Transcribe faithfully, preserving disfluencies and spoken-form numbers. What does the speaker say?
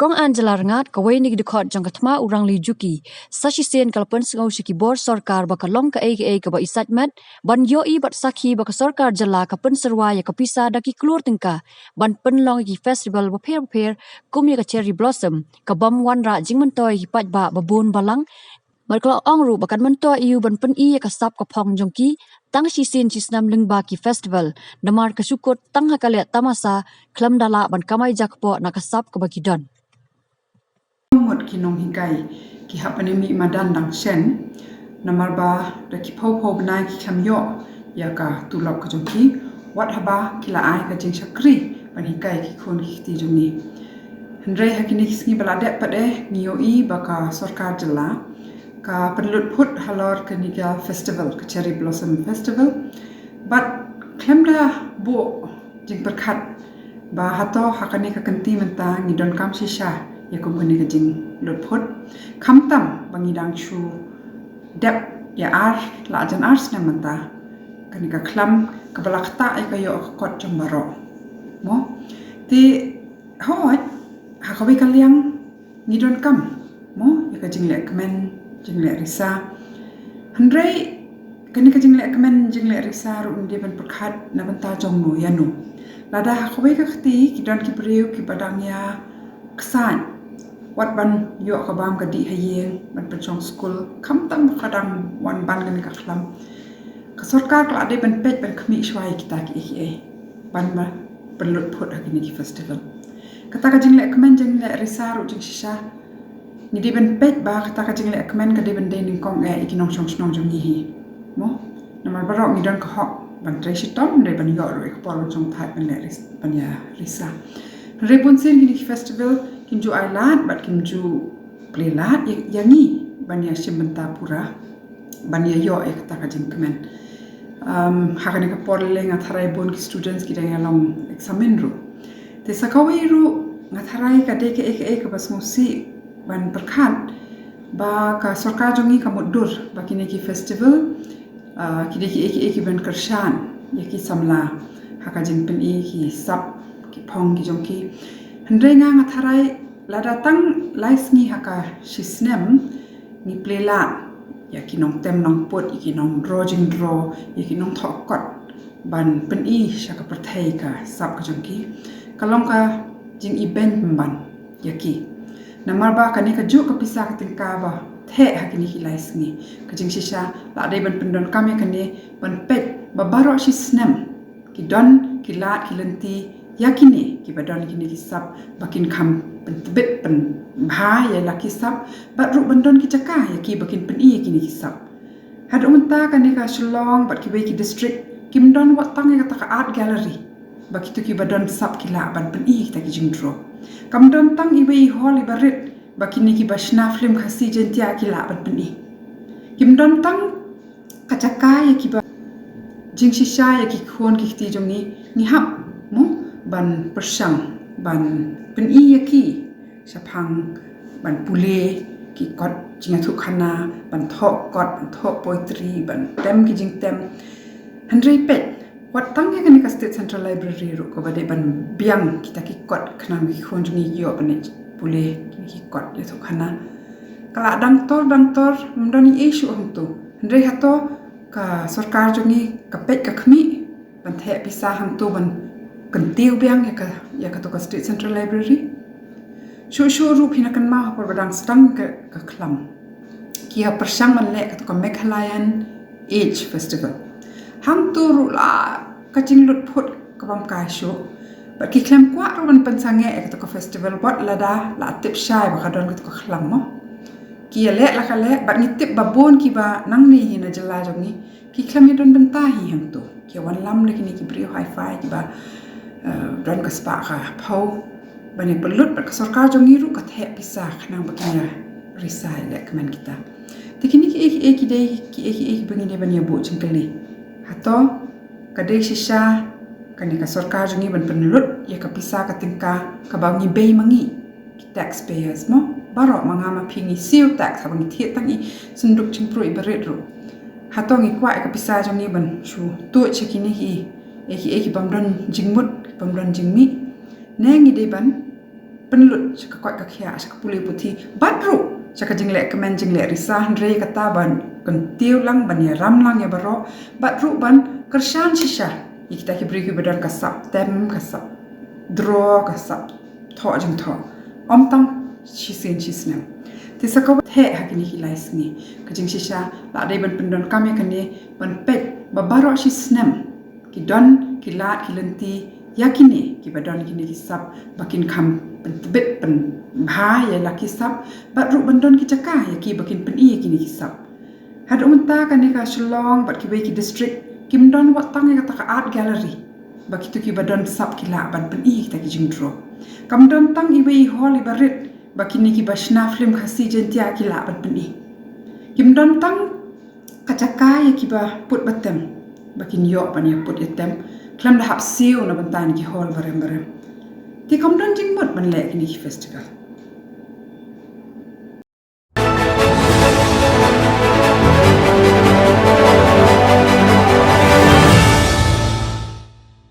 Kong Ann Jylla Rngat, kawei na ki dkhot jong ka thma u Rangli Juki, sa shisien ka la pynsngew sha ki bor sorkar ba ka long kaei kaei kaba i sait met ban ïohi bad sakhi ba ka sorkar jylla ka pynsyrwa ïa ka pisa da ki klur tyngka ban pynlong ïa ki festival bapher bapher kum ïa ka Cherry Blossom, ka bym wanrah jingmyntoi ïa ki paidbah ba bun balang. Bad ka la ong ruh ba kan myntoi ïa u ban pyni ïa ka sap ka phong jong ki tang shisien shisnem lyngba ki festival, namar ka shu kut tang ha ka leh tamasa, khlem da lah ban kamai jakpoh na ka sap kaba ki don. Ngut ki nonghikai ki hap ban ïa mih madan dang shen, namar ba da ki phew phew bnai ki khlem ïoh ïa ka tulop ka jong ki. Wat haba ki la ai ka jingshakri ban hikai ki khun ki kti jong ngi. Hynrei ha kine ki sngi ba la dep pat eh ngi ïohi ba ka sorkar jylla ka pynlut phut halor kane ka festival, ka Cherry Blossom Festival. Bad khlem da buh jingpyrkhat ba hato ha kane ka kynti mynta ngi donkam shisha ïa kum kane ka jinglut phut. Khamtam ba ngi dang shu dep ïa ar, la jan ar snem mynta kane ka khlam kaba la ktah ïa ka ïoh ka kot jong baroh. Mo? Te hooid, ha kawei ka liang ngi donkam, mo, ïa ka jingleh kmen, jingleh risa. Hynrei kane ka jingleh kmen, jingleh risa ruh ngi dei ban pyrkhat na bynta jong no ïa no. Lada ha kawei ka kti ki don ki briew kiba dang ïa ksaid wat ban ïoh ka bam ka dih ha ïing, ban pynshong skul, khamtam ba ka dang wan ban kane ka khlam. Ka sorkar ka la dei ban peit ban khmih shuwa ïa kita kiei kiei ban ba pynlut phut ha kine ki festival. Kata ka jingleh kmen, jingleh risa ruh jingshisha ngi dei ban peit ba kata ka jingleh kmen ka dei ban dei nyngkong eh ïa ki nongshong shnong jong ngi hi. Mo? Namar baroh ngi don ka hok ban trei shitom, hynrei ban ïoh ruh ïa ka por ban shong thait ban leh ris-, ban ïa risa. Hynrei bunsien kine ki festival kim ju ai lad bad kim ju plie lad ïa, ïa ngi ban ïa shim bynta pura, ban ïa ïoh ïa kata ka jingkmen. Um, ha kane ka por lei nga tharai bun ki students ki dang ïa long eksamin ruh. Te sa kawei ruh nga tharai ka dei kaei kaei kaba sngewsih ban pyrkhat ba ka sorkar jong ngi ka mutdur ba kine ki festival, ah, ki dei kiei kiei kiban kyrshan ïa ki samla ha ka jingpyni ki sap ki phong ki jong ki. Hynrei nga nga tharai lada tang lai sngi ha ka shi snem ngi plie lad ïa ki nongtem nongput, ïa ki nongdro jingdro, ïa ki nongthoh kot ban pyni sha ka pyrthei ka sap ka jong ki, ka long ka jingibeiñ pynban ïa ki. Namar ba kane kajuh ka pisa ka tyngka ba theh ha kine ki lai sngi, ka jingshisha la dei ban pyndonkam ïa kane ban peit ba baroh shi snem ki don ki lad ki lynti ïa kine kiba don kine ki sap ba kin kham pyntbit pynbha ïa la ki sap, bad ruh ban don ki jaka ïa ki ba kin pyni ïa kine ki sap. Haduh mynta kane ka Shillong bad kiwei ki district kim don wat tang ïa kata ka art gallery ba kito kiba don sap ki lah ban pyni kita ki jingdro. Kam don tang iwei i hall iba rit ba kine kiba shna film Khasi Jaiñtia ki lah ban pyni. Kim don tang ka jaka ïa kiba jingshisha ïa ki khun ki kti jong ngi, ngi hap mo ban pyrshang ban pyni ïa ki shaphang ban pule ki kot jingïathuhkhana, ban thoh kot, ban thoh poetry, ban tem ki jingtem. Hynrei peit, wat tang ïa kane ka State Central Library ruh kaba dei ban biang kita ki kot khnang ba ki khun jong ngi ki ïoh ban pule kine ki kot ïathuhkhana, ka la dang tor dang tor, ym don ei ei shuh hangto. Hynrei hato ka sorkar jong ngi ka peit ka khmih ban theh pisa hangto ban kyntiew biang ïa ka, ïa kato ka State Central Library? Shuh shuh ruh phi na kynmaw ha por ba dang sdang ka, ka khlam, ki ïa pyrshang ban leh kato ka Meghalayan Age Festival. Hangto ruh la ka jinglut phut ka bym kai shuh. Bad ki khlem kwah ruh ban pynsangeh ïa kato ka festival wat lada la tip shai ba ka don kato ka khlam mo. Ki ïa leh la ka leh, bad ngi tip ba bun kiba nangne hi na jylla jong ngi ki khlem ïa don bynta hi hangto. Ki ïa wanlam da kine ki briew hi-fi kiba, eh, don ka spah ka phew ban ïa pynlut, bad ka sorkar jong ngi ruh ka theh pisa khnang ba kin ïa risa ïa leh kmen kita. Te kine kiei kiei ki dei kiei kiei kiba ngi dei ban ïa buh jingkylli. Hato ka dei shisha kane ka sorkar jong ngi ban pynlut ïa ka pisa ka tyngka kaba ngi bei ma ngi ki taxpayers mo? Baroh ma nga ma phi ngi siew tax haba ngi thied tang i synduk jingpruh iba rit ruh. Hato ngi kwah ïa ka pisa jong ngi ban shu tuid sha kine kiei kiei ki bym don jingmut, bym don jingmih? Ne ngi dei ban pynlut sha ka koit ka khiah, sha ka pule puthi, bad ruh sha ka jingleh kmen jingleh risa, hynrei kata ban kyntiew lang, ban ïaram lang ïa baroh, bad ruh ban kyrshan shisha ïa kita ki briew kiba don ka sap tem, ka sap draw, ka sap thoh jingthoh, ym tang shisien shisnem. Te sa kawei, theh ha kine ki lai sngi, ka jingshisha la dei ban pyndonkam ïa kane, ban peit ba baroh shisnem ki don ki lad ki lynti ïa kine kiba don kine ki sap, ba kin kham pyntbit pynbha ïa la ki sap, bad ruh ban don ki jaka ïa ki ba kin pyni ïa kine ki sap. Haduh mynta kane ka Shillong bad kiwei ki district kim don wat tang ïa kata ka art gallery ba kito kiba don sap ki lah ban pyni ïa kita ki jingdraw. Kam don tang iwei i hall iba rit ba kine kiba shna film Khasi Jaiñtia ki lah ban pyni. Kim don tang ka jaka ïa kiba put ba tem ba kin ïoh ban ïa put ïa tem khlem da hap siew na bynta ki hall barem barem. Te kam don jingmut ban leh kine ki festival.